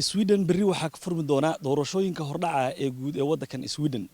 Sweden berri waxaa ka furmi doona doorashooyinka hordhaca ee guud ee waddankan Sweden.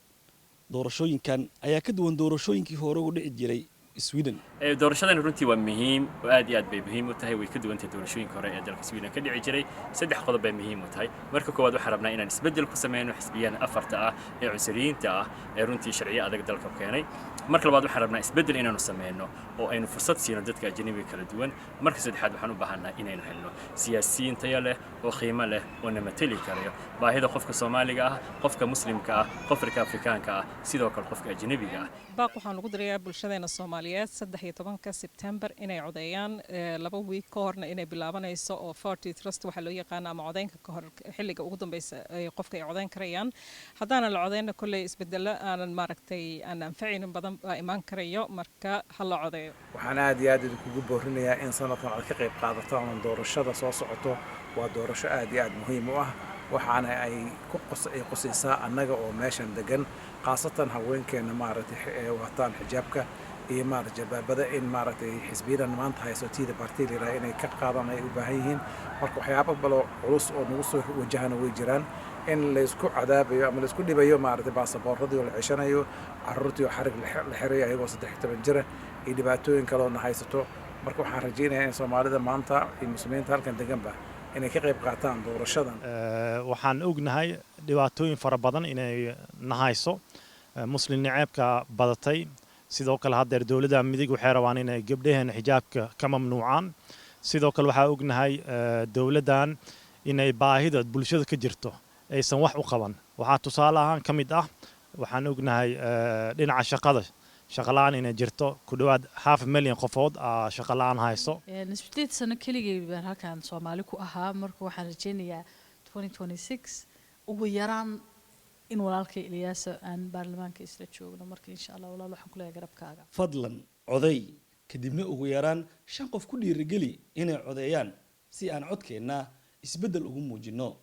Doorashooyinkan ayaa ka duwan doorashooyinkii hore ugu dhici jiray Sweden. Doorashadan runtii waa muhiim oo aad iyo aad bay muhiim u tahay. Way ka duwan tahay doorashooyinka hore ee dalka Sweden ka dhici jiray. Saddex qodob bay muhiim u tahay. Marka koowaad, waxaan rabnaa inaan isbeddel ku sameyno xisbiyahan afarta ah ee cunsuriyiinta ah ee runtii sharciyo adag dalka keenay. Marka labaad, waxaan rabnaa isbeddel inaanu sameyno oo aynu fursad siino dadka ajnabiga kala duwan. Marka saddexaad, waxaan u baahannahay inaynu helno siyaasiyiin tayo leh oo qiimo leh oo na mateli karayo baahida qofka Soomaaliga ah, qofka Muslimka ah, qofka Afrikaanka ah, sidoo kale qofka ajnabiga ah. Baaq waxaan ugu dirayaa bulshadeena Soomaaliyeed 13-ka Sebtembar inay codeeyaan, 2 wiig ka horna inay bilaabanayso oo förtidsröst waxaa loo yaqaana ama codeynka ka hor xilliga ugu dambeysa ay qofka ay codeyn karayaan. Haddaanan la codeyna, kolley isbedelo aanan maaragtay aan anfacaynin badan baa imaan karayo. Marka ha la codeeyo. Waxaan aad iyo aad idinkugu boorinayaa in sanadkan aad ka qayb qaadataan doorashada soo socoto. Waa doorasho aad iyo aad muhiim u ah, waxaana ay ku ay qusaysaa annaga oo meeshan degan, khaasatan haweenkeena maaragtay ee wataan xijaabka iyo maaragtay jalbaabada, in maaragtay xisbiyadan maanta hayso Tidöpartiet la yidhaha inay ka qaadaan ay u baahan yihiin. Marka waxyaabo baloo culus oo nagu soo wajahana way jiraan, in laysku cadaabayo ama laysku dhibayo maaragtay baasaboorradii oo la ceshanayo, carruurtii oo xarig la xirayo ayagoo 13 jira iyo dhibaatooyin kaleoo na haysato. Marka waxaan rajaynayaa in Soomaalida maanta iyo Muslimiinta halkan deganba inay ka qayb qaataan doorashadan. Waxaan ognahay dhibaatooyin fara badan inay na hayso, Muslim naceebka badatay. Sidoo kale haddeer dowladda midig waxay rabaan inay gabdhaheena xijaabka ka mamnuucaan. Sidoo kale waxaa ognahay dowladdan inay baahida bulshada ka jirto aysan wax u qaban. Waxaa tusaale ahaan ka mid ah, waxaan ognahay dhinaca shaqada, shaqo la'aan inay jirto, ku dhowaad half million qofood aa shaqo la'aan hayso. 8 sano keligay baan halkan Soomaali ku ahaa. Marka waxaan rajaynayaa 2026 ugu yaraan in walaalkay Ilyaasa aan baarlamaanka isla joogno. Marka insha Allah, walaal, waxaan ku leeyahay garabkaaga. Fadlan coday, kadibna ugu yaraan shan qof ku dhiirigeli inay codeeyaan si aan codkeenna isbeddel ugu muujinno.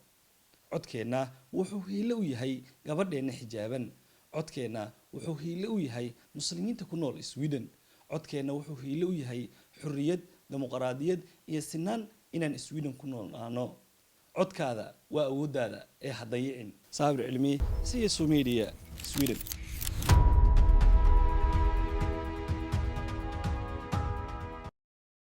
Codkeenna wuxuu hiilo u yahay gabadheenna xijaaban. Codkeenna wuxuu hiilo u yahay Muslimiinta ku nool Sweden. Codkeenna wuxuu hiilo u yahay xorriyad, dimuqraadiyad iyo sinaan inaan Sweden ku noolnaano. Codkaada waa awooddaada ee ha dayicin. Saabir Cilmi, CSO Media, Sweden.